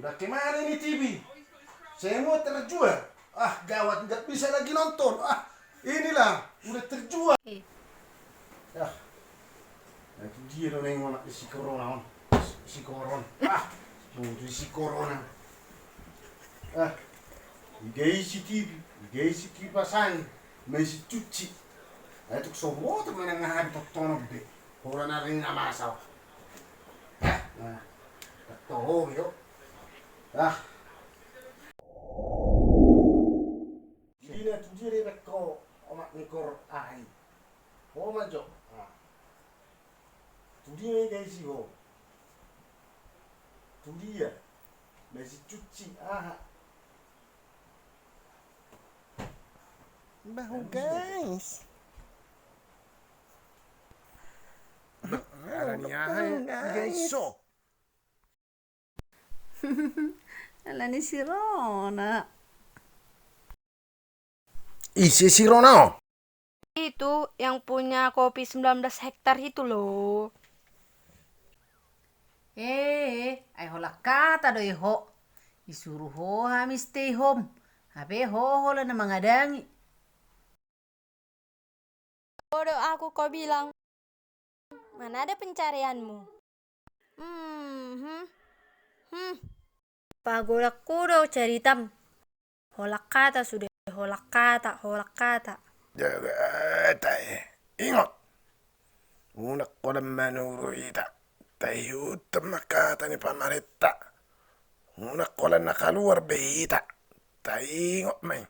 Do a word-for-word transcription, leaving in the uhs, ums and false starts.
Udah kemana ini T V? Semua terjual. Ah, gawat, nggak bisa lagi nonton. Ah, inilah, udah terjual. Eh. Ah. Nah, itu dia lo nengok anak si corona on. Si corona. Ah, tuh, tuh si corona. Ah. Digaisi T V, digaisi kipas angin, maisi cuci. Nah, itu kesobotan mana ngahabi tontonon be. Holan na ring na masa. Ah, nah. Toho yo. Ah. Dina tu dia dia ko omak nikor ahi. Ho ma jo. Ah. Tu dia ma i gaisi ho. Tu dia. Maisi cuci aha. Bahu guys. Ala ni aha guys so. Ala ni si Rona. Ise si Rona on? Itu yang punya kopi sembilan belas hektar itu loh. Eh, ai holan hata do i ho. Isuru ho hami stay home. Hape ho holan na mangadangi. Bodoh aku kau bilang. Mana ada pencarianmu? Hmm, hmm, hmm. Pagodangku do caritam. Holan hata sude, holan hata, holan hata. Jaga tahe, ingot. Unang holan manuru hita. Taihut ma hata ni pamarenta. Unang holan na kaluar be hita. Taingot ma i.